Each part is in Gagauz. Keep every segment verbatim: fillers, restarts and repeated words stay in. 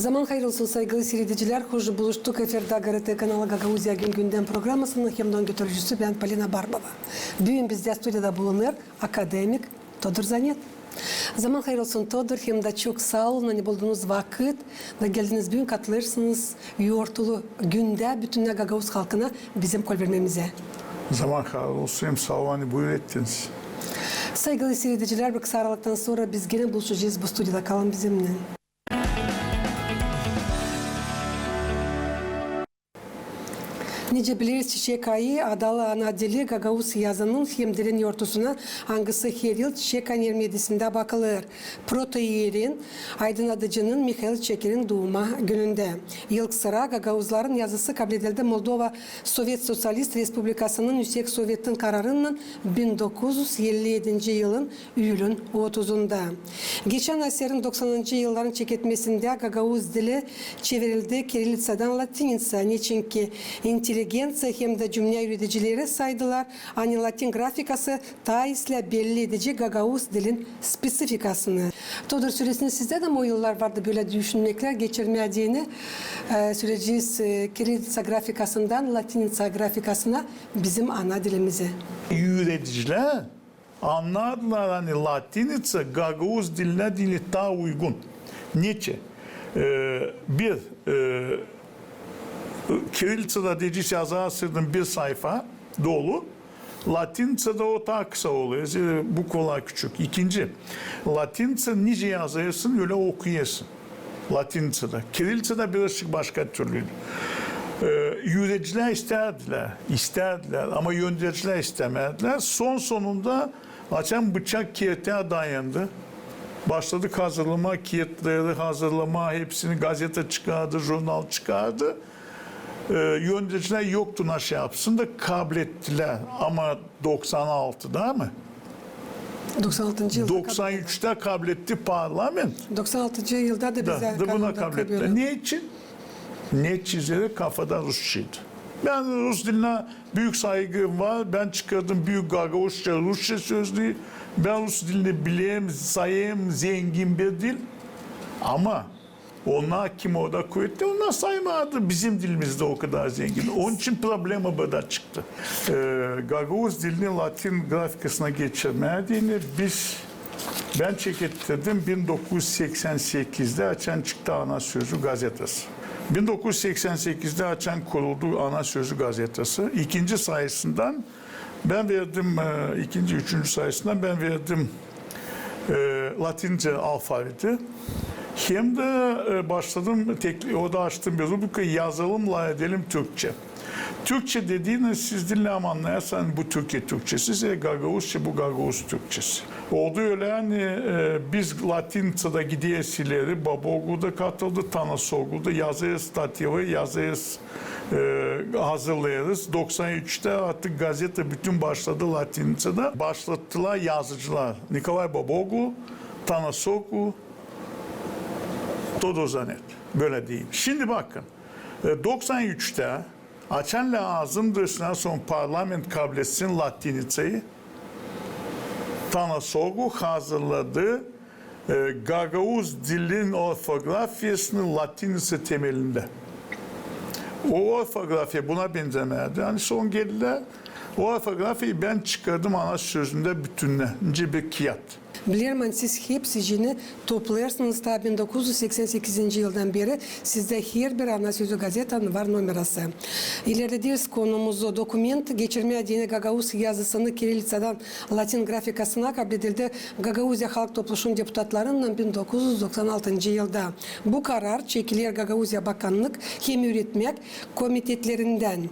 Zaman hayır olsun, saygılı siiredicilär. Hoş buluştuk efirdä GRT kanalı Gagauziya gün gündäm programasının hem dä onun götürücüsü bän, Polina Barbova. Büün bizdä studiyada bulunêr akademik Todur Zanet. Zaman hayır olsun, Todur, hem dä çok saa olun, ani buldunuz vakıt da geldiniz büün katılêrsınız yortulu gündä bütün gagauz halkına bizim kolvermemizä. Zaman hayır olsun, hem saa olun, ani buyur ettiniz. Saygılı siiredicilär, bir kısa aralıktan sora biz genä buluşacez bu studiyada. Kalın bizimnän. Nicä bileriz, Çiçek ayı adalı ana dili gagauz yazının hem dilin yortusuna, angısı her yıl Çiçek ayın irmi edisindä bakılêr. Protoiereyin, aydınnadıcının Mihail Çiçekin duuma günündä. İlk sıra gagauzların yazısı kabledildi Moldova Sovet Soţialist Respublikasının Üüsek Sovetin kararınnan bin dokuz üz elli edinci yılın iyülün otuzunda. Geçän aserin doksanıncı yılların çeketmesindä gagauz dili çevirildi kirilitsadan latinitsa, neçinki inteligenţiya hem dä cümnä üüredicileri saydılar, ani latin grafikası taa islää belli edici gagauz dilin spesifikasını. Todur, sölesin, sizdä dä o yıllar vardı bölä düşünmeklär, geçirmää deyni, e, söleyecez, e, kirilitsa grafikasından latinitsa grafikasına, bizim ana dilimizi. Üüredicilär annardılar, ani latinitsa gagauz dilinä deyni taa uygun. Neçin? E, bir, e, kirilitsada deyecez, yazı asırdın bir sayfa dolu, latinitsada o taa kısa olêr, e, bukvalar küçük. İkinci, latinitsa nicä yazêrsın, ölä okuyêrsın. Latinitsada. Kirilitsada birazcık başka türlüydü. E, üüredicilär istärdilär, istärdilär, ama öndercilär istämärdilär. Son sonunda, açan bıçak keertä dayandı, başladık hazırlamaa, kiyatları hazırlamaa, hepsini, gazeta çıkardı, jurnal çıkardı. E, öndercilär yoktu, naşey yapsın da kablettilär. Ama doksan altıda mı? Doksan altıncı yılda kablettilär. Doksan üçtä kabletti parlament. Doksan altıncı yılda da bizä da buna kablettilär. Neçin? Neçin? Zerä kafada rusçaydı. Bän rus dilinä büük saygım var. Bän çıkardım büük gagauzça, rusça sözlüü. Bän rus dilini bilerim, sayêrım zengin bir dil. Ama onnar, kim orada kuvetli, onnar saymadı bizim dilimiz dä o kadar zengin. Onun için problema burada çıktı. E, gagauz dilini latin grafikasına geçirmää deyni biz, bän çekettirdim bin dokuz üz seksän sekizdä, açan çıktı Ana Sözü gazetası. Bin dokuz üz seksän sekizdä açan kuruldu Ana Sözü gazetası, ikinci sayısından bän verdim, e, ikinci, üçüncü sayısından bän verdim, e, latince alfaveti. Hem dä, e, başladım, tek-, orada açtım bir rubrika, yazalım, lafedelim türkçe. Türkçe dediinä siz diil annayasınız, ani bu Türkiye Türkçesi, e, gagauzça, bu gagauz Türkçesi. Oldu ölä, ani, e, biz latinitsada gideriz ileri, Babaoğlu da katıldı, Tanasoglu da, yazêrız stativı, yazêrız, e, hazırlêêrız. Doksan üçtä artık gazeta bütün başladı latinitsada. Başlattılar yazıcılar. Nikolay Babaoğlu, Tanasoglu, Todur Zanet. Bölä deyim. Şindi bakın, e, doksan üçtä, açan lääzımdı, ondan sora parlament kabletsin latinitsayı, Tanasoglu hazırladı, e, gagauz dilin orfografiyasını latinitsa temelindä. O orfografiya buna benzämärdi. Ani sora geldilär, o orfografiyayı bän çıkardım Ana Sözündä bütünnä, nicä bir kiyat. Bilerim, ani siz hepsicini toplêêrsınız taa bin dokuz üz seksän sekizinci yıldan beeri sizdä herbir Ana Sözü gazetanın var nomerası. İlerlederiz konumuzu. Dokument geçirmää deyni gagauz yazısını kirilitsadan latin grafikasına kabledildi Gagauziya Halk Topluşun deputatlarınnan bin dokuz üz doksan altıncı yılda. Bu karar çekiler Gagauziya bakannık hem üüretmäk komitetlerindän.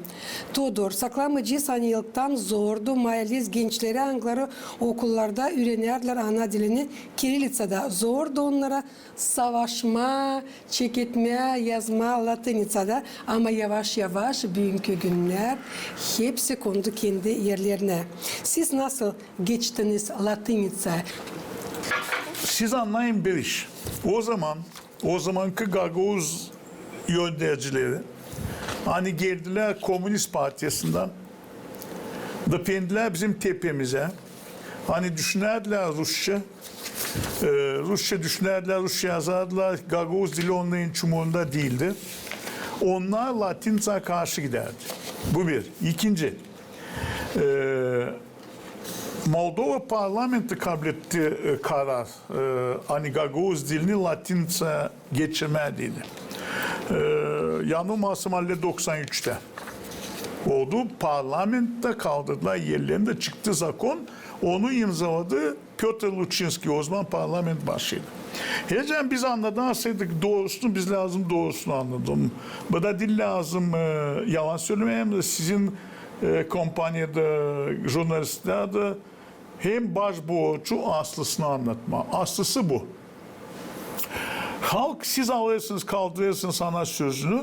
Todur, saklamayacez, ani ilktän zordu maalez gençleri, angıları okullarda üürenärdilär ana dilini kirilitsada. Zordu onnara savaşmaa, çeketmää, yazmaa latinitsada, ama yavaş-yavaş büünkü günnär hepsi kondu kendi erlerinä. Siz nasıl geçtiniz latinitsaya? Siz annayın bir iş. O zaman, o zamankı gagauz öndercileri, ani geldilär Komunist partiyasından, dependilär bizim tepemizä, ani düşünärdilär rusça, E, rusça düşünärdilär, rusça yazardılar. Gagauz dili onnarın hiç umurunda diildi. Onnar latinsä karşı gidärdi. Bu bir. İkinci, e, Moldova parlamenti kabletti, e, karar, e, ani gagauz dilini latinsä geçirmää deyni. E, yanılmasam, doksan üçtä oldu. Parlamentta kaldırdılar ellerindä, çıktı zakon, onu imzaladı Pötr Luçinski, o zaman parlament başıydı. Hecän biz annadasaydık doorusunu, biz lääzım doorusunu annadım. Bu da diil lääzım, e, yalan sölemää, hem dä sizin, e, kompaniyada, jurnalistlerdä hem baş borcu aslısını annatmaa. Aslısı bu. Halk, siz alêrsınız, kaldırêrsınız ana sözünü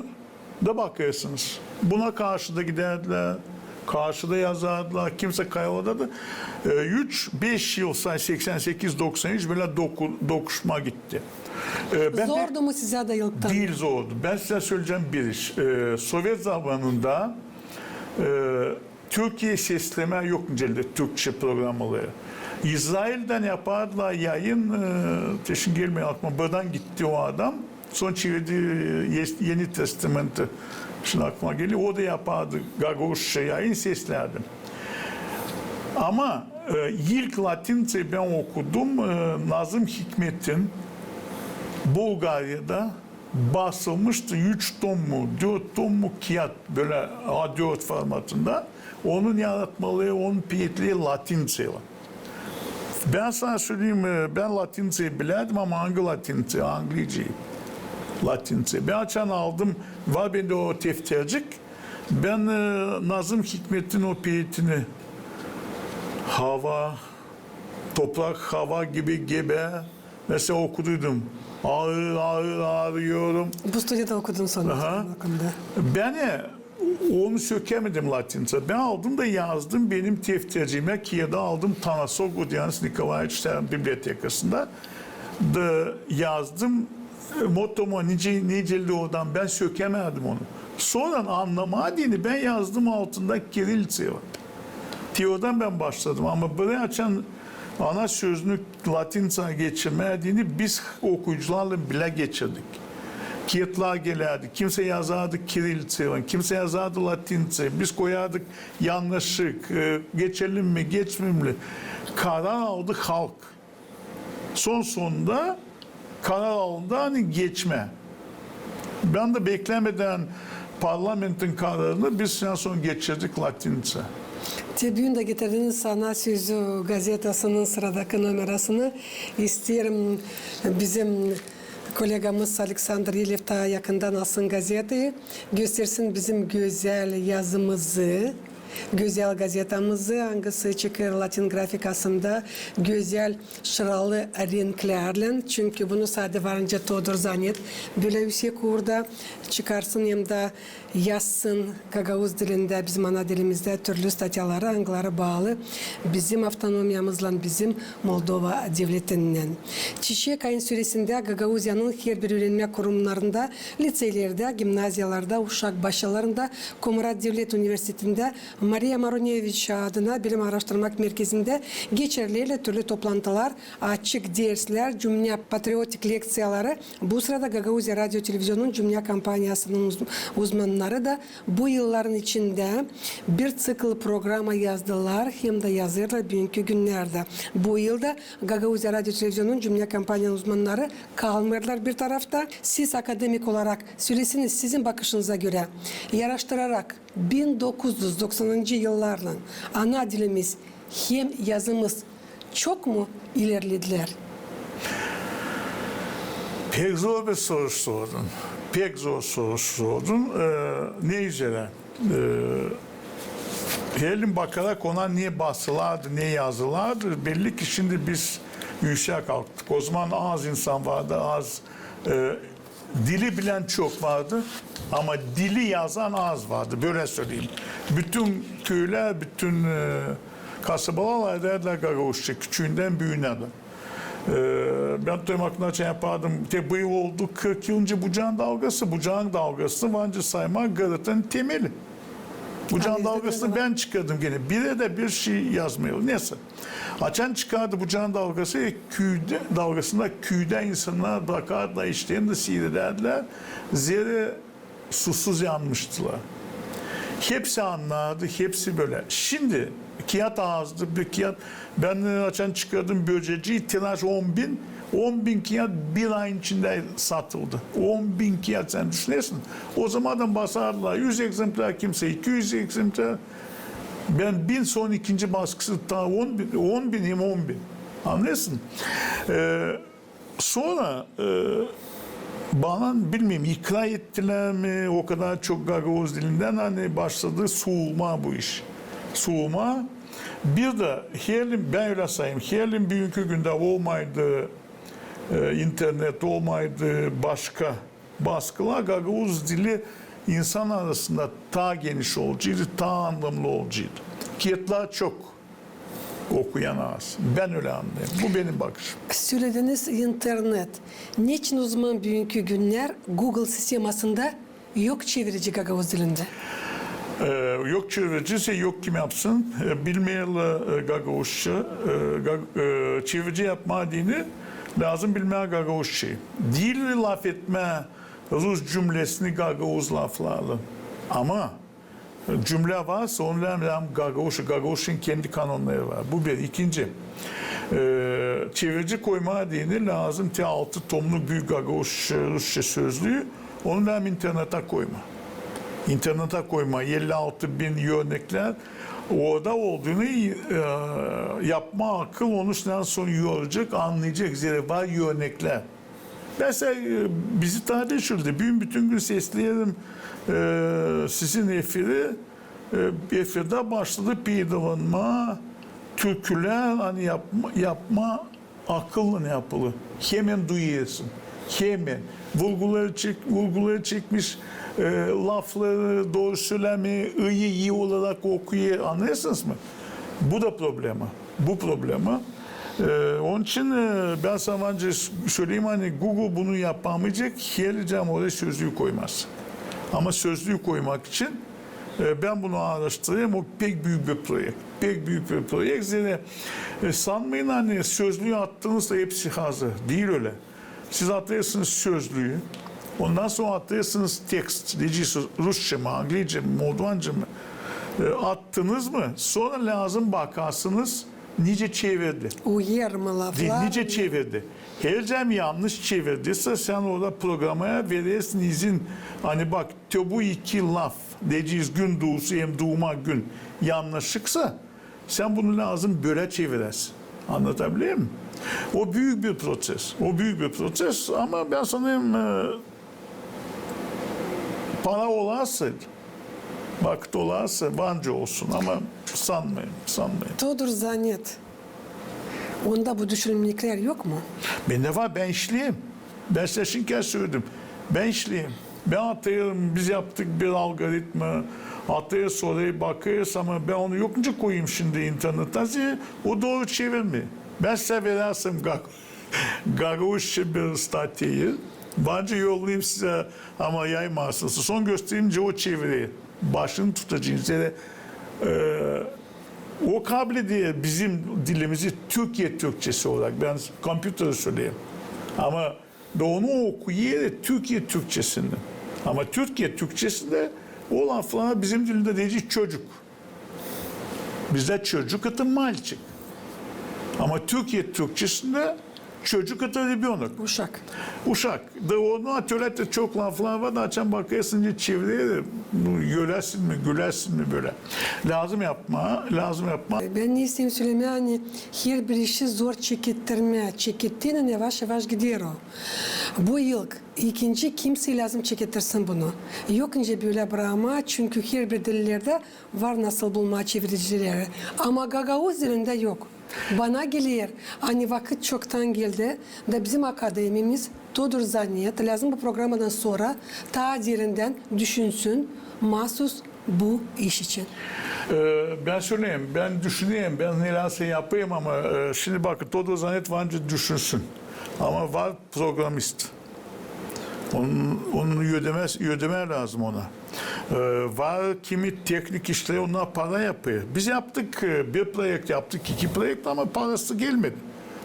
da bakêrsınız. Buna karşı da gidärdilär, karşı da yazardılar, kimsä kayaladadı. E, üç, beş yıl, say, seksän sekiz, doksan üç, bölä doku-, dokuşma gitti. E, bän pek... Zordu mu sizä dä ilktän? Diil zordu. Bän sizä söleyecäm bir iş. E, sovet zamanında, e, Türkiye seslemää yok nicä dä türkçä programaları. İzraildän yapardılar yayın, e, te şindi gelmeer aklıma, buradan gitti o adam. Sora çevirdi, e, Eni Testamenti. Şindi aklıma geler. O da yapardı gagauzça yayın, seslerdi. Ama, e, ilk latinsayı bän okudum, e, Nazım Hikmet'in Bulgariyada basılmıştı üç tom mu, dört tom mu kiyat, bölä A dört formatında. Onun yaratmaları, onun peetleri latinsaylan. Bän sana söleyim, e, bän latinsayı bilärdim, ama angı latinsayı, anglicayı latinsayı. Bän açan aldım, var bendä o teftercik, bän, e, Nazım Hikmet'in o peetini, hava, toprak hava gibi gebe, mesela okuduydum. Ağır ağır ağrıyorum. Bu studiyada okudun sora. Aha. Bän, e, onu sökämedim latinsä. Bän aldım da yazdım benim tefterciimä, kiyada aldım Tanasoglou Dionisi Nikolaeviç bibliotekasında. Da yazdım, e, motomu nicä, nicä dä oradan, bän sökämärdim onu. Sora annamaa deyni bän yazdım altında kirillitsaylan. Te oradan bän başladım. Ama burayı açan ana sözünü latinsayı geçirmää deyni biz okuyucularlan bilä geçirdik. Kiyatlar gelärdi, kimsä yazardı kirillitsaylan, kimsä yazardı latinsayı. Biz koyardık yannışlık, e, geçelim mi, geçmeyelim mi? Karar aldı halk. Son sonunda karar alındı, ani geçmää. Bän dä beklämedän parlamentin kararını biz en son geçirdik latinsä. Te büün dä getirdiniz ana sözü gazetasının sıradakı nomerasını. İsteerim bizim kolegamız Aleksandr İlev taa yakından alsın gazetayı, göstersin bizim gözäl yazımızı, gözäl gazetamızı, angısı çıkêr latin grafikasında, gözäl şıralı renklärlän, çünkü bunu sade varınca Todor Zanet bölä üüsek uurda çıkarsın hem dä yazsın gagauz dilindä, bizim ana dilimizdä türlü statyaları, angıları baalı bizim avtonomiyamızlan, bizim Moldova devletinnän. Çiçek ayın süresindä Gagauziyanın herbir üürenmä kurumnarında, liţeylerdä, gimnaziyalarda, uşak başçalarında, Komrat devlet universitetindä Mariya Maruneviç adına bilim aaraştırmak merkezindä geçirilerlär türlü toplantılar, açık derslär, cümnä patriotik lekţiyaları. Bu sırada Gagauziya radio televizionunun cümnä kompaniyasının uz-, uzmannarı da bu yılların içindä bir ţikl programa yazdılar hem dä yazêrlar büünkü günnerdä. Bu yıl da Gagauziya radio televizionunun cümnä kompaniyanın uzmannarı kalmêêrlar bir tarafta. Siz akademik olarak söleseniz, sizin bakışınıza görä, yaraştırarak bin dokuz üz doksanıncı yıllarlan ana dilimiz hem yazımız çok mu ilerledilär? Pek zor bir soruş sordun. Pek zor soruş sordun. Ee, ne üzerä? Ee, helim bakarak ona, ne basılardı, ne yazılardı, belli ki şindi biz üüsää kalktık. O zaman az insan vardı, az, e, dili bilän çok vardı, ama dili yazan az vardı, bölä söleyim. Bütün köylär, bütün, e, kasabalar lafedärdilär gagauzça, küçüündän büüyünä dä. E, bän toymaklanaçan yapardım. Te bu yıl oldu kırk yılınca Bucağın dalgası, Bucağın dalgası, varınca saymaa, Gırıtın temeli. Bucaan dalgasını bän çıkardım genä. Birä dä bir şey yazmêêr. Neysä. Açan çıkardı Bucaan dalgası, küüdä, dalgasında küüdä insannar bakardılar işlerini, siiredärdilär. Zerä susuz yanmıştılar. Hepsi annardı, hepsi bölä. Şindi kiyat azdı, bir kiyat. Bän, e, açan çıkardım Böceci, tiraj on bin, on bin kiyat bir ayın içindä satıldı. On bin kiyat, sän düşünersin. O zamandan basardılar üz ekzemplär, kimsä iki üz ekzemplär. Bän bin, sora ikinci baskısı taa on bin, on bin hem on bin. Annêêrsın? E, Sora, e, bana, bilmeerim, ikra ettilär mi o kadar çok gagauz dilindän, ani başladı suulmaa bu iş. Suulmaa. Bir dä helim, bän ölä sayêrım, helim büünkü gündä olmaydı, e, internet, olmaydı başka baskılar, gagauz dili insan arasında taa geniş olaceydı, taa annamlı olaceydı. Kiyatlar çok, okuyan az. Bän ölä annêêrım. Bu benim bakışım. Sölediniz internet. Neçin o zaman büünkü günnär Google sistemasında yok çevirici gagauz dilindä? E, yok çevirici, yok kim yapsın. E, bilmeerlär, e, gagauzça. E, ga-, e, çevirici yapmaa deyni lääzım bilmää gagauzçayı. Diil lafetmää rus cümlesini gagauz laflarlan. Ama cümlä varsa, onu lääzım gagauz, gagauzçanın kendi kanonnarı var. Bu bir. İkinci, e, çevirici koymaa deyni lääzım te altı tomluk büük gagauz rusça sözlüü, onu lääzım internetä koymaa. İnternetä koymaa elli altı bin örneklär. Orada olduğunu, e, yapmaa akıl, onu lääzım sora yoracek, annayacek, zerä var örneklär. Mesela, e, bizi taa da şurada. Büün bütün gün sesleerim, e, sizin efiri, e, efirdä başladı peydalanmaa türkülär, ani yapma, yapma akıllan yapılı. Hemen duyêrsın. Hemen. Vurguları çek-, vurguları çekmiş, e, lafları, dooru sölämeyi ii, ii olarak okuyêr. Annêêrsınız mı? Bu da problema. Bu problema. E, onun için, e, bän sana var nicä söleyim, ani Google bunu yapamayacek, herlicäm oraya sözlüü koymaz. Ama sözlüü koymak için, e, bän bunu aaraştırêrım, o pek büük bir proekt. Pek büük bir proekt. Zerä, e, sanmayın, ani sözlüü attınız da hepsi hazır. Diil ölä. Siz atêrsınız sözlüü, ondan sora atêrsınız tekst, deyeceniz rusça mı, angliicä mi, moldovanca mı, e, attınız mı, sora lääzım bakasınız, nicä çevirdi. Uyar mı laflar? Nicä çevirdi. Herlicäm yannış çevirdiyä, sän orada programaya verersin izin, ani bak, te bu iki laf, deyeceniz gündüz hem duuma gün, yannışlıksa, sän bunu lääzım bölä çeviräsin. Anlatabilir miyim? O büük bir proţes. O büük bir proţes, ama bän sanêrım, e, para olarsa, vakıt olarsa, var nicä olsun, ama sanmêêrım, sanmêêrım. Todur zanet. Onda bu düşünmeklär yok mu? Bendä var, bän işleerim. Bän sizä şindi söledim. Bän işleerim. Bän atêrım, biz yaptık bir algoritma, atêrız oraya, bakêrız, ama bän onu yok nicä koyayım şindi internetä, o dooru çevirmeer. Bän sizä verersin ga-, gagauzça bir statyayı, var nicä yollayım sizä, ama yaymazsınız. Sora göstererim nicä o çevirer. Başını tutacêrsınız. E, o kabledecek bizim dilimizi, Türkiye Türkçesi olarak, bän kompüteri söleerim. Ama da onu okuyêr Türkiye Türkçesindä. Ama Türkiye Türkçesindä o laflara bizim dilimizdä deyeceniz çocuk. Bizdä çocuk это мальчик. Ama Türkiye Türkçesindä çocuk это ребёнок. Uşak. Uşak. Da onu atölä çok laflar var, da açan bakêrsın, çevirer, bu, göläsin mi, güläsin mi bölä. Lääzım yapmaa, lääzım yapmaa. Bän ne isteerim sölemää, ani herbir işi zor çekettirmää. Çekettiynän yavaş-yavaş gider o. Bu ilk. İkinci, kimsey lääzım çekettirsin bunu. Yok nicä bölä brakmaa, çünkü herbir dillerdä var nasıl bulmaa çeviricileri. Ama gagauz dilindä yok. Bana geler, ani vakıt çoktan geldi, da bizim akademimiz Todur Zanet lääzım bu programadan sora taa derindän düşünsün, maasuz bu iş için. E, bän söleyim, bän düşünerim, bän nelärsä yapêrım, ama, e, şindi bakın, Todur Zanet var nicä düşünsün. Ama var programist. Onun, onun ödemää, ödemää lääzım ona. E, var kimi tehnik işleri, onnar para yapêr. Biz yaptık, e, bir proekt yaptık, iki proekt, ama parası gelmedi.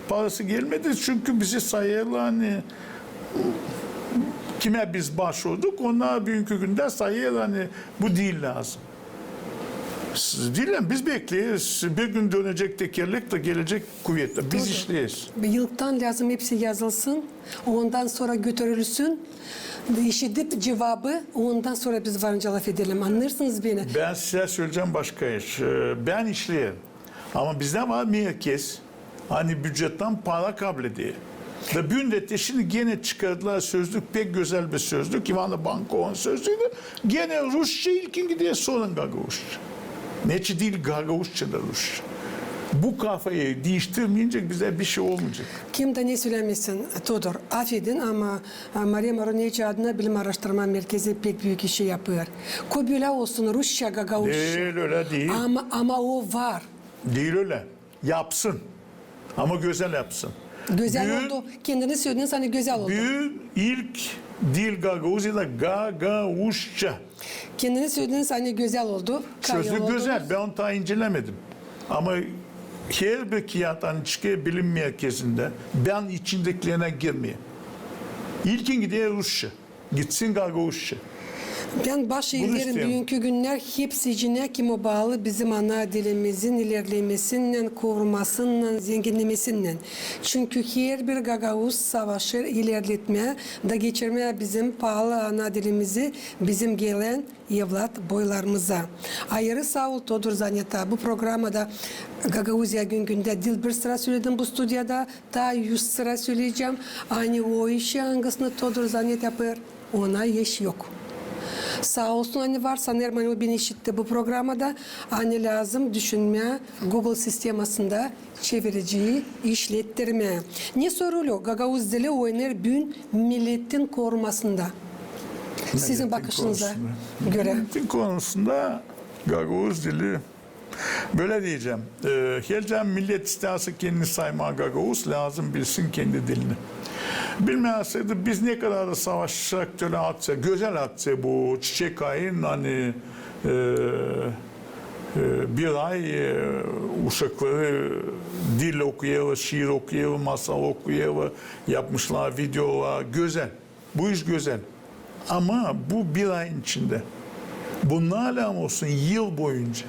Parası gelmedi, çünkü bizi sayêrlar, ani kimä biz başvurduk, onnar büünkü gündä sayêrlar, ani bu diil lääzım. Diil, ani biz bekleeriz. Bir gün dönecek tekerlek da gelecek kuvetlä. Biz işleeriz. Yıldan lääzım hepsi yazılsın, ondan sora götürülsün. İşidip cuvabı, ondan sora biz varınca lafedelim. Annêêrsınız beni? Bän sizä söleyecäm başka iş. E, bän işleerim. Ama bizdä var merkez, ani bücettän para kabledêr. Da büün dä te şindi genä çıkardılar sözlük, pek gözäl bir sözlük, İvano Bankovun sözlüü. Genä rusça, ilkin gidär, sora gagauzça. Neçin diil gagauzça da rusça? Bu kafayı diiştirmeyincä bizdä bişey olmayacek. Kim dä ne sölämesin, Todur, afedin, ama, a, Mariya Maroneyçi adına bilim aaraştırma merkezi pek büük işi yapêr. Ko bölä olsun rusça, gagauzça. Diil, ölä diil. Ama, ama o var. Diil ölä. Yapsın. Ama gözäl yapsın. Gözäl oldu. Kendiniz sölediniz, ani gözäl oldu. Büün ilk diil Gagauziyada gagauzça. Kendiniz sölediniz, ani gözäl oldu. Sözlük gözäl. Bän onu taa incelämedim. Ama herbir kiyat, ani çıkêr bilim merkezindä, bän içindekilerinä girmeerim. İlkin gidär rusça. Gitsin gagauzça. Bän baş egerim büünkü günnär hepsicinä, kim o baalı bizim ana dilimizin ilerlemesinnän, korumasınnan, zenginnemesinnän. Çünkü herbir gagauz savaşêr ilerletmää da geçirmää bizim paalı ana dilimizi bizim gelän evlat boylarımıza. Ayırı saa ol, Todur Zaneta. Bu programada Gagauziya gün-gündä diil bir sıra söledim bu studiyada, taa üz sıra söleyecäm, ani o işi, angısını Todur Zanet yapêr, ona eş yok. Saa olsun, ani var, sanêrım, ani o beni işitti bu programada, ani lääzım düşünmää Google sistemasında çeviricii işlettirmää. Ne sorulêr, gagauz dili oynêêr büün milletin korumasında? Sizin bakışınıza görä. Milletin konusunda gagauz dili Bölä deyecäm, e, hersän millet istärsä kendini saymaa gagauz, lääzım bilsin kendi dilini. Bilmeersä dä, biz ne kadar da savaştık, tölä akţiya, gözäl akţiya bu, Çiçek ayın, ani, e, e, bir ay, e, uşakları dil okuyêrlar, şiir okuyêrlar, masal okuyêrlar, yapmışlar videolar, gözäl. Bu iş gözäl. Ama bu bir ayın içindä. Bu ne alem olsun yıl boyunca.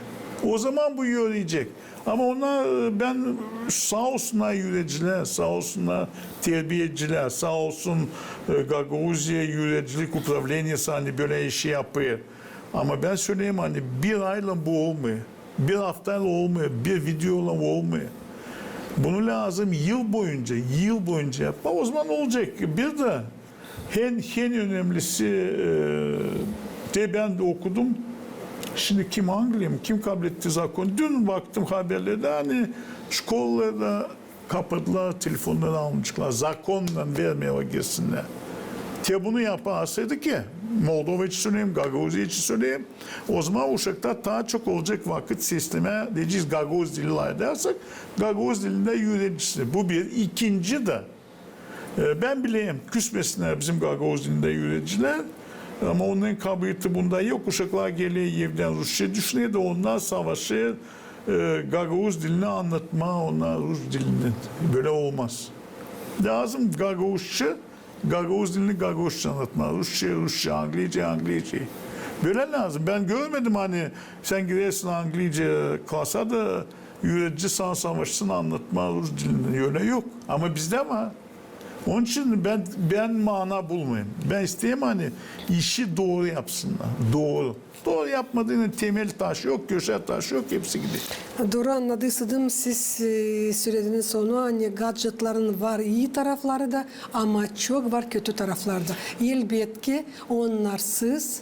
O zaman bu yürüyecek. Ama ona, e, bän, saa olsunnar üüredicilär, saa olsunnar terbiyecilär, saa olsun, e, Gagauziya üüredicilik upravleniyası, ani bölä işi yapêr. Ama bän söleyim, ani bir aylan bu olmêêr. Bir aftaylan olmêêr, bir videolan olmêêr. Bunu lääzım yıl boyunca, yıl boyunca yapmaa. O zaman olacek. Bir dä en, en önemlisi, e, te bän okudum. Şindi kim, Angliya mı, kim kabletti zakon? Dün baktım haberlerdä, ani şkolalarda kapadılar, telefonnarı almayaceklar. Zakonnan vermeerlär girsinnär. Te bunu yaparsaydı ki, Moldova için söleyim, Gagauziya için söleyim, o zaman uşakta taa çok olacek vakıt seslemää, deyecez, gagauz dili lafedärsek, gagauz dilindä üüredecez. Bu bir. İkinci dä, e, bän bilerim, küsmesinnär bizim gagauz dilindä üüredicilär, ama onnarın kabaatı bunda yok. Uşaklar geler evdän rusça düşüner dä, onnar savaşêr, e, gagauz dilini annatmaa, onnar rus dilini. Bölä olmaz. Lääzım gagauzça, gagauz dilini gagauzça annatmaa. Rusça, rusça, anglice, anglice. Bölä lääzım. Bän görmedim, ani sän girersin anglice klasa da üüredici sana savaşsın annatmaa rus dilini. Ölä yok. Ama bizdä var. Onun için bän, bän mana bulmêêrım. Bän isteerim, ani işi dooru yapsınnar. Dooru. Dooru yapmadıynan temel taş yok, köşä taş yok, hepsi gider. Dooru annadıysaydım, siz, e, sölediniz onu, ani gadjetların var ii tarafları da, ama çok var kötü tarafları da. Elbetki, onnarsız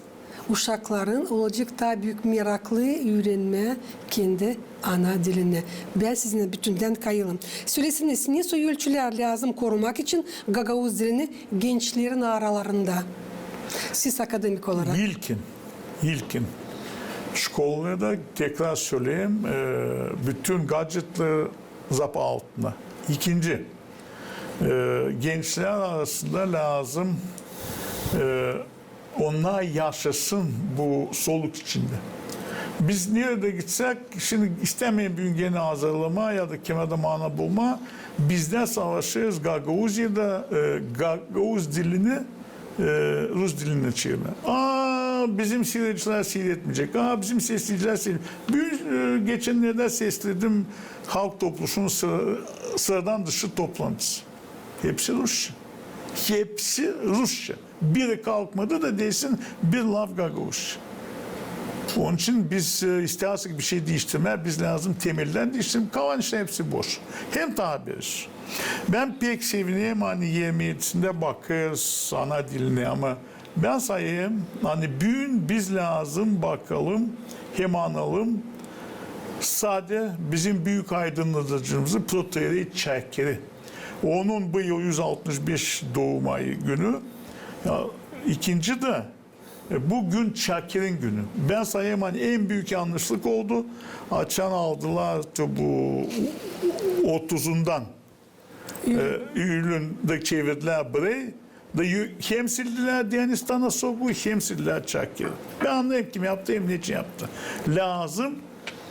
uşakların olacek taa büük meraklı üürenmää kendi ana dilinä. Bän sizinnän bütündän kayılım. Söleseniz, ne soy ölçülär lääzım korumak için gagauz dilini gençlerin aralarında? Siz akademik olarak. İlkin, ilkin. Şkolalarda, tekrar söleyim, e, bütün gadjetleri zapa altına. İkinci, e, gençlär arasında lääzım, E, Onnar yaşasın bu soluk içindä. Biz neredä gitsek, şindi istämeerim büün genä hazırlamaa ya da kimerdä mana bulmaa, bizdä savaşêrız Gagauziyada, e, gagauz dilini, e, rus dilinä çevirmää. A, bizim siiredicilär siiretmeyecek. A, bizim sesleyicilär siiret-, Büün, e, geçennerdä sesledim Halk Topluşunun sıra-, sıradan dışı toplantısı. Hepsi rusça. Hepsi rusça. Biri kalkmadı da desin bir laf gagauzça. Onun için biz, e, isteersek bir şey diiştirmää, biz lääzım temeldän diiştirmää. Kalan işlär hepsi boş. Hem taa bir iş. Bän pek sevinerim, ani yirmi edisindä bakêrız ana dilinä, ama bän sayêrım, ani büün biz lääzım bakalım hem analım sade bizim büük aydınladıcımızı, protoierey Çakiri. Onun bu yıl üz altmış beş dooum günü. Ya, ikinci dä, e, bu gün Çakirin günü. Bän sayêrım, ani en büük yannışlık oldu. Açan aldılar bu otuzundan, e, iyülün dä çevirdilär burayı. Da yü-, hem sildilär Denis Tanasoglu, hem sildilär Çakiri. Bän annêêrım, kim yaptı hem neçin yaptı. Lääzım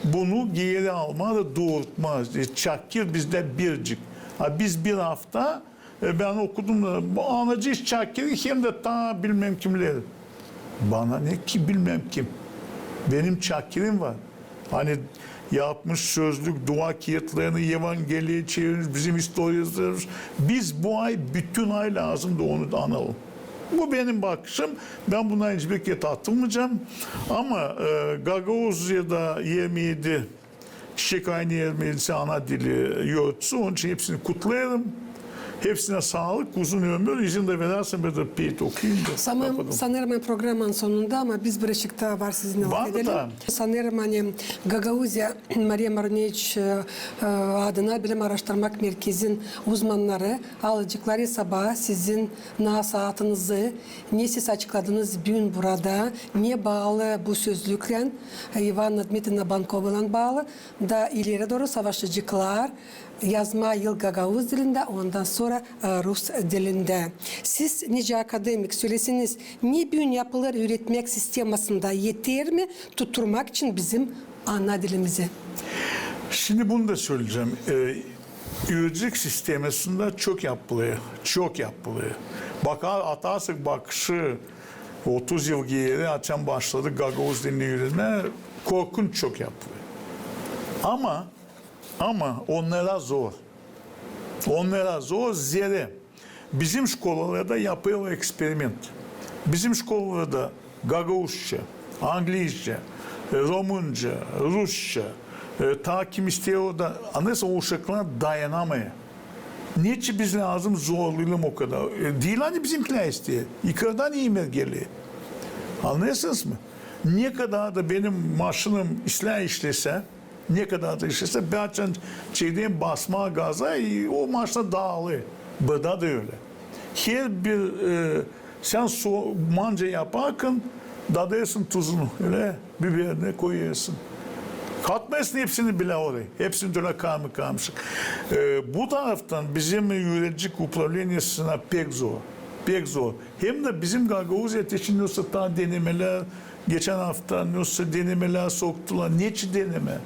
bunu geeri almaa da doorutmaa. E, Çakir bizdä biricik. A biz bir afta, e, bän okudum da, bu anacez Çakiri hem dä taa bilmäm kimleri. Bana ne ki bilmäm kim. Benim Çakirim var. Ani yapmış sözlük, dua kiyatlarını Evangeliyaya çevirmiş, bizim istoriyamızı yazmış. Biz bu ay, bütün ay lääzım da onu analım. Bu benim bakışım. Bän buna hiçbir kerä atılmayacam. Ama, e, Gagauziyada yirmi edi Çiçek Ayını yirmi edisi ana dili yortusu. Onun için hepsini kutlêêrım. Hepsinä saalık, uzun ömür. İzin dä verersin, bän dä peyit okuyum da kapadayım. Sanêrım, programanın sonunda, ama bir bıraşık taa var sizinnän lafedelim. Sanêrım, ani Gagauziya Mariya Maroneviç, e, e, adına bilim aaraştırmak merkezin uzmannarı alaceklar esaba sizin naasaatınızı, ne siz açıkladınız büün burada, ne baalı bu sözlüklän, e, İvanna Dmitriyevna Bankovalän baalı, da ileri dooru savaşaceklar yazmaa ilk gagauz dilindä, ondan sora, e, rus dilindä. Siz nicä akademik, söleseniz, ne büün yapılêr üüretmäk sistemasında, eter mi tutturmak için bizim ana dilimizi? Şindi bunu da söleyecäm. E, üüredicilik sistemasında çok yapılêr, çok yapılêr. Baka-, atarsak bakışı otuz yıl geeri, açan başladık gagauz dilini üüretmää, korkunç çok yapılêr. Ama, ama onnara zor. Onnara zor, zerä bizim şkolalarda yapêrlar eksperiment. Bizim şkolalarda gagauzça, anglizçä, e, romınca, rusça, e, taa kim isteer o da, annêêrsın, o uşaklar dayanamêêr. Neçin biz lääzım zorlayalım o kadar? E, diil ani bizimkilär isteer. Yukaradan emir geler. Annêêrsınız mı? Ne kadar da benim maşınam islää işlesä, ne kadar da işlesä, bän açan çekecäm basmaa gaza, e, o maşina daalêr. Burada da ölä. Herbir, e, sän so-, manca yaparkan dadêrsın tuzunu, ölä, biberini koyêrsın. Katmêêrsın hepsini bilä oraya. Hepsini tölä karma-karışık. E, bu taraftan bizim üüredicilik upravleniyesinä pek zor. Pek zor. Hem dä bizim Gagauziyada şindi olsa taa denemelär, geçän afta nasıl denemelär soktular. Neçin denemä?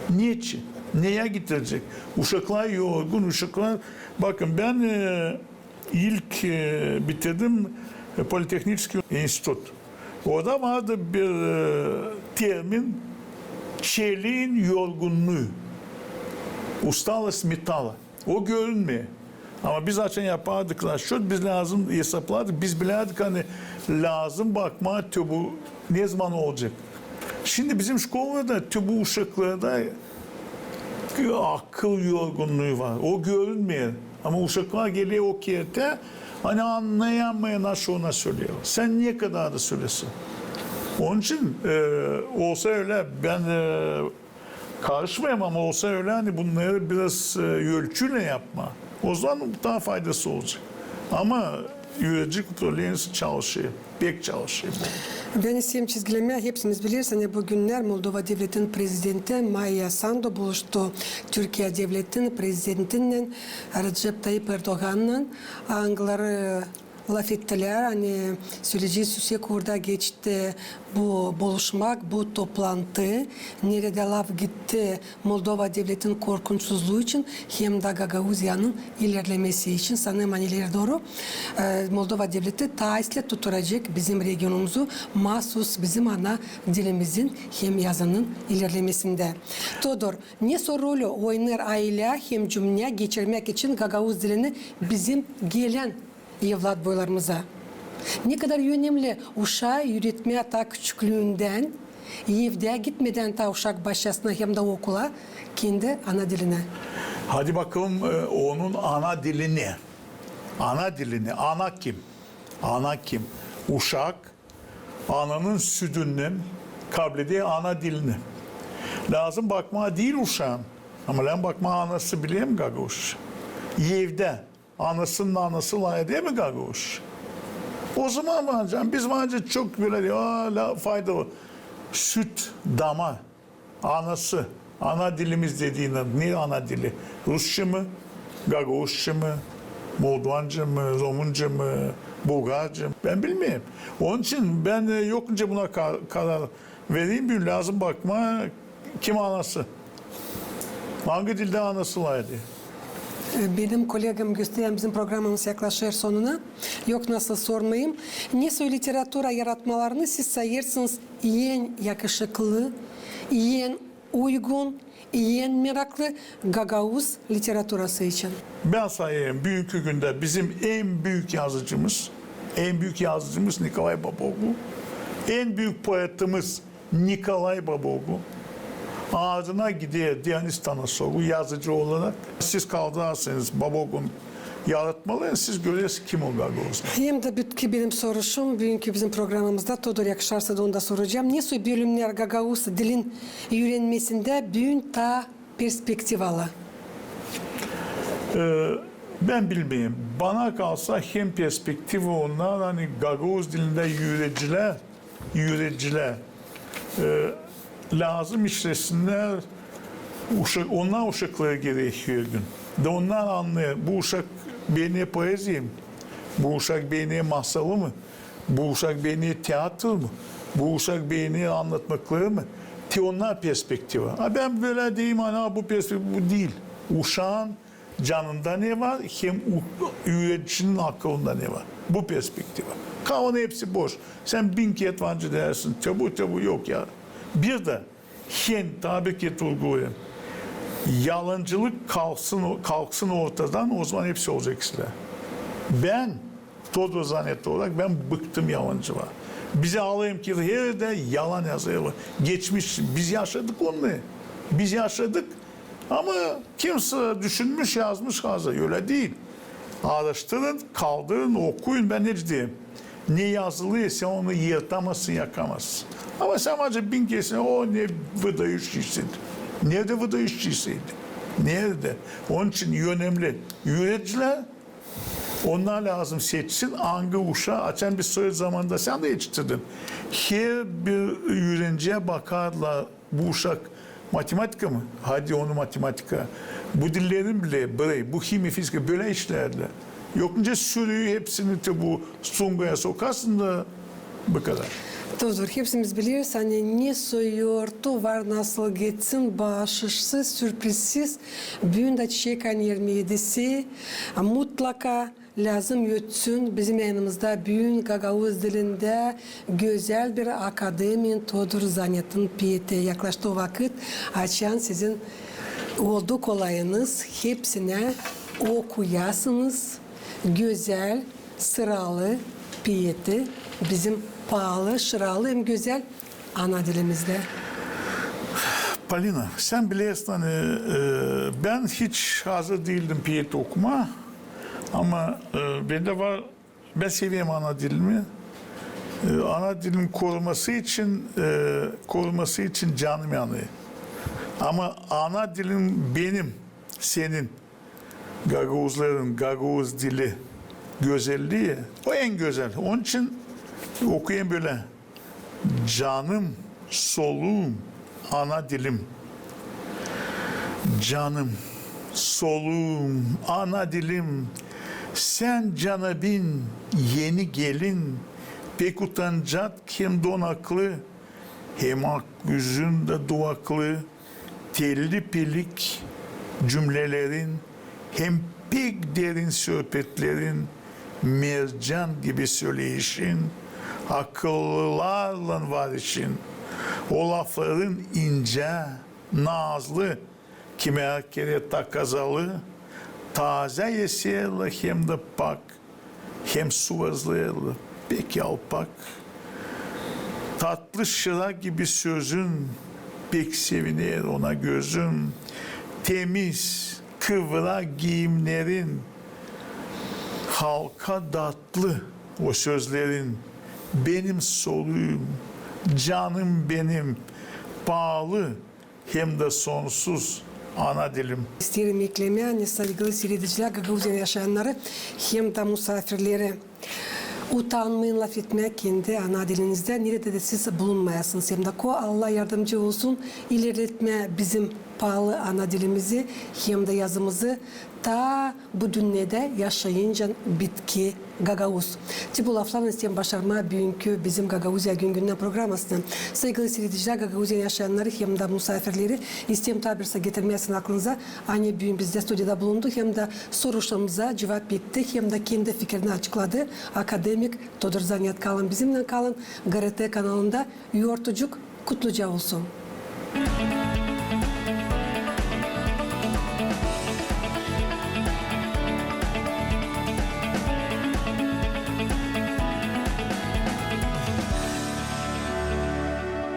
Neçin? Neyä getirecek? Uşaklar yorgun, uşaklar. Bakın, bän, e, ilk, e, bitirdim, e, Politehniçeski institut. Orada vardı bir, e, termin, çeliin yorgunnuu. Усталость металла. O görünmeer. Ama biz açan yapardık расчёт, biz lääzım esapladık, biz bilärdik, ani lääzım bakmaa, te bu ne zaman olacek. Şindi bizim şkolalarda te bu uşaklarda akıl yorgunnuu var. O görünmeer. Ama uşaklar geler o kertä, ani annayamêêr, nasıl ona söleer. Sän ne kadar da sölesän. Onun için, e, olsa ölä, bän, e, karışmêêrım, ama olsa ölä, ani bunnarı biraz, e, ölçüylän yapmaa, o zaman taa faydası olacek. Ama üüredicilik upravlenisi çalışêr, pek çalışêr. Bän isteerim çizgilemää, hepsimiz bileriz, ani bu günnär Moldova devletin prezidenti Maia Sandu buluştu Türkiya devletin prezidentinnän Redžep Tayyip Erdoğannan, angıları lafettilär, ani söleyecez, Süsek uurda geçti bu buluşmak, bu toplantı, neredä laf gitti Moldova devletin korkunçsuzluu için hem dä Gagauziyanın ilerlemesi için. Sanêrım, ani ileri dooru, e, Moldova devleti taa islää tutturacek bizim regionumuzu, maasuz bizim ana dilimizin hem yazının ilerlemesindä. Todur, ne soy rolü oynêêr aylä hem cümnä geçirmäk için gagauz dilini bizim gelän evlatboylarımıza? Ne kadar önemli uşaa üüretmää taa küçüklüündän, evdä, gitmedän taa uşak başçasına hem dä okula, kendi ana dilinä. Hadi bakalım, e, onun ana dili ne? Ana dili ne? Ana kim? Ana kim? Uşak ananın südündän kableder ana dilini. Lääzım bakmaa diil uşaan, ama lääzım bakmaa, anası biler mi gagauzça? Evdä anasının anası lafeder mi gagauzça? O zaman var canım, biz var canım çok bölä, aa, la, faydalı. Süt, dama, anası, ana dilimiz dediinä, ne ana dili? Rusça mı? Gagauzça mı? Moldovanca mı? Romunca mı? Bulgarca mı? Bän bilmeerim. Onun için bän, e, yok nicä buna ka-, karar vereyim, büün lääzım bakmaa, kim anası. Angı dilä anası lafeder. E, benim kollegam gösterä, bizim programamız yaklaşêr sonuna. Yok nasıl sormayım. Ne soy literatura yaratmalarını siz sayêrsınız en yakışıklı, en uygun, en meraklı gagauz literaturası için? Bän sayêrım, büünkü gündä bizim en büük yazıcımız, en büük yazıcımız Nikolay Baboglu, en büük poetimiz Nikolay Baboglu. Ardına gider Dionis Tanasoglu yazıcı olarak. Siz kaldırarsanız Baboglu'nun yaratmalarını, siz görersiniz, kim o gagauz. Hem dä bitki benim soruşum. Büünkü bizim programamızda, Todur, yakışarsa da onu da soracam. Ne soy bölümnär gagauz dilin üürenmesindä büün taa perspektivalı? E, bän bilmeerim. Bana kalsa hem perspektiva onnar, ani gagauz dilindä üüredicilär, üüredicilär, e, lääzım işlesinnär, uşa-, onnar uşakları gereer her gün. Da onnar annêêr, bu uşak beener poeziya mı? Bu uşak beener masalı mı? Bu uşak beener teatr mı? Bu uşak beener annatmakları mı? Te onnar perspektiva. A bän bölä deyim, ani bu perspektiva, bu diil. Uşaan canında ne var, hem u-, üüredicinin akılında ne var. Bu perspektiva. Kalanı hepsi boş. Sän bin keret var nicä deersin, te bu, te bu, yok ya. Bir dä, hem taa bir keret vurgulayım. Yalancılık kalksın, kalksın ortadan, o zaman hepsi olacek işlär. Bän Todur Zanet olarak bän bıktım yalancılığa. Bizi alêr ki, herdä yalan yazêrlar. Geçmiş, biz yaşadık onu. Biz yaşadık. Ama kimsä düşünmüş, yazmış hazır. Ölä diil. Aaraştırın, kaldırın, okuyun. Bän ne deerim? Ne yazılı, sän onu yırtamazsın, yakamazsın. Ama sän var nicä bin keresä, o ne выдающийся. Neredä выдающийся? Neredä? Onun için önemli. Üüredicilär, onnar lääzım seçsin, angı uşaa, açan biz sovet zamanında, sän dä etiştirdin. Herbir üürenciyä bakardılar, bu uşak matematika mı? Hadi onu matematika. Bu dillerin biler, bu himiya, fizika, bölä işlerdä. Yok nicä sürüyü hepsini te bu Sungaya sokarsın da bu kadar. Todur, hepsimiz bileriz, ani ne soy yortu var nasıl geçsin, baaşışsız, sürprizsiz. Büün dä çiçek ayın irmi edisi, mutlaka lääzım ötsün bizim yanımızda büün gagauz dilindä gözäl bir akademiyin, Todur Zanetin peeti. Yaklaştı o vakıt, açan sizin oldu kolayınız hepsinä okuyasınız gözäl, sıralı peeti, bizim paalı, şıralı hem gözäl ana dilimizdä. Polina, sän bilersin, ani, e, bän hiç hazır diildim peet okumaa, ama, e, bendä var, bän severim ana dilimi. E, ana dilimi koruması için, e, koruması için canım yanêr. Ama ana dilim benim, senin, gagauzların, gagauz dili gözellii, o en gözäl. Onun için okuyêrım bölä. Canım, soluum, ana dilim. Canım, soluum, ana dilim, Sän, canabin, eni gelin, pek utancak hem donaklı, hem ak üzün dä duvaklı, telli-pelik cümlelerin hem pek derin söbetlerin, mercan gibi söleyişin, akıllılarlan var işin. O lafların incä, nazlı, kimär kerä takazalı, tazä eserlär hem dä pak, hem suvazlêêrlar pek yalpak. Tatlı şıra gibi sözün, pek seviner ona gözün. Temiz, kıvrak giimnerin, halka datlı o sözlerin. Benim soluum, canım benim, paalı hem dä sonsuz ana dilim. İsteerim eklemää, ani saygılı siiredicilär, Gagauziyanın yaşayannarı hem dä musaafirleri, utanmayın lafetmää kendi ana dilinizdä, neredä dä siz bulunmayasınız. Hem dä ko Allah yardımcı olsun ilerletmää bizim paalı ana dilimizi hem dä yazımızı, taa bu dünnedä yaşayıncan bitki gagauz. Te bu laflarlan isteerim başarmaa büünkü bizim Gagauziya gün-gündän programasını. Saygılı siiredicilär, Gagauziyanın yaşayannarı hem dä musaafirleri, isteerim taa bir sa getirmää sizin aklınıza, ani büün bizdä studiyada bulundu hem dä soruşlarımıza cuvap etti hem dä kendi fikirini açıkladı akademik Todur Zanyat. Kalın bizimnän, kalın GRT kanalında. Yortucuk kutluca olsun.